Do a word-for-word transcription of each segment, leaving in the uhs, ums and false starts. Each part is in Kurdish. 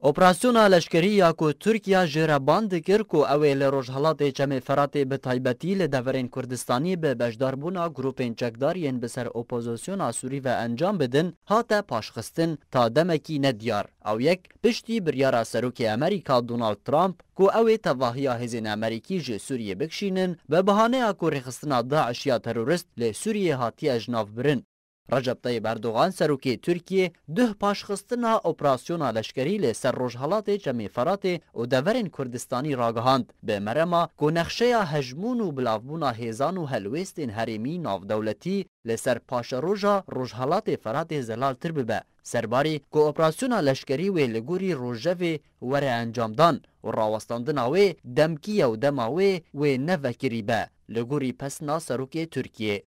Operasyona leşkerî ya ku Tirkiye jê re ban dikir ku ew ê li rojhelatê Çemê Feratê bi taybetî li deverên Kurdistanî bi beşdarbûna grûpên çekdar yên bi ser opozisyona Sûrî ve encam bidin, hate paşxistin ta demekî nediyar. Ew yek piştî biryara Serokê Amerîka Donald Trump ku ew ê tevahiya hêzên Amerîkî ji Sûriyê bikişînin, bi bahaneya ku rêxistina DAIŞ ya terorist li Sûriyê hatiye ji nav birin. Recep Tayyip Erdogan, serokê Tirkiyê, duh paşxistina operasyona leşkerî li ser rojhelatê Çemê Feratê û deverên Kurdistanî ragihand, bi merema ku nexşeya hejmûn û bilavbûna hêzan û helwêstên herêmî navdewletî li ser paşeroja rojhelatê Feratê zelaltir bibe, serbarî ku operasyona leşkerî wê li gorî rojevê were encamdan û rawestandina wê demkî ye û dema wê wê ne vekirî be, li gorî pesna serokê Tirkiyê.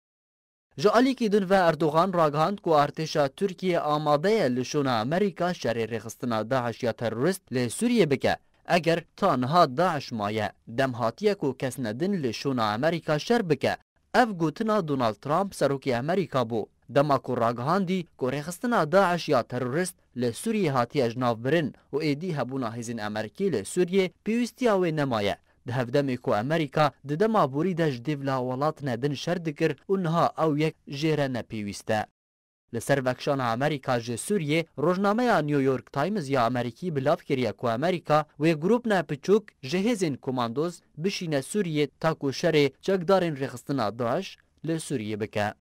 Ji alîkî din ve Erdogan ragihand ku artêşa Tirkiyê amade ye li şûna Amerîka şerê rêxistina DAIŞ ya terorist li Sûriyê bike. Eger ta niha DAIŞ maye, dem hatiye ku kes nedin li şûna Amerîka şer bike. Ev gotina Donald Trump, serokê Amerîka bû, dema ku ragihandî ku rêxistina DAIŞ ya terorist li Sûriyê hatiye ji nav birin û êdî hebûna hêzên Amerîkî li Sûriyê pêwîstiya wê nemaye. Di hevdemê ku Amerîka di dema borî de ji dêvla welatine din şer dikir û niha ew yek jê re nepêwîst e. Li ser vekişana Amerîka ji Sûriyê, rojnameya New York Times ya Amerîkî bilav kiriye ku Amerîka wê grûpne piçûk ji hêzên komandos bişîne Sûriyê ta ku şerê çekdarên rêxistina DAIŞ li Sûriyê bike.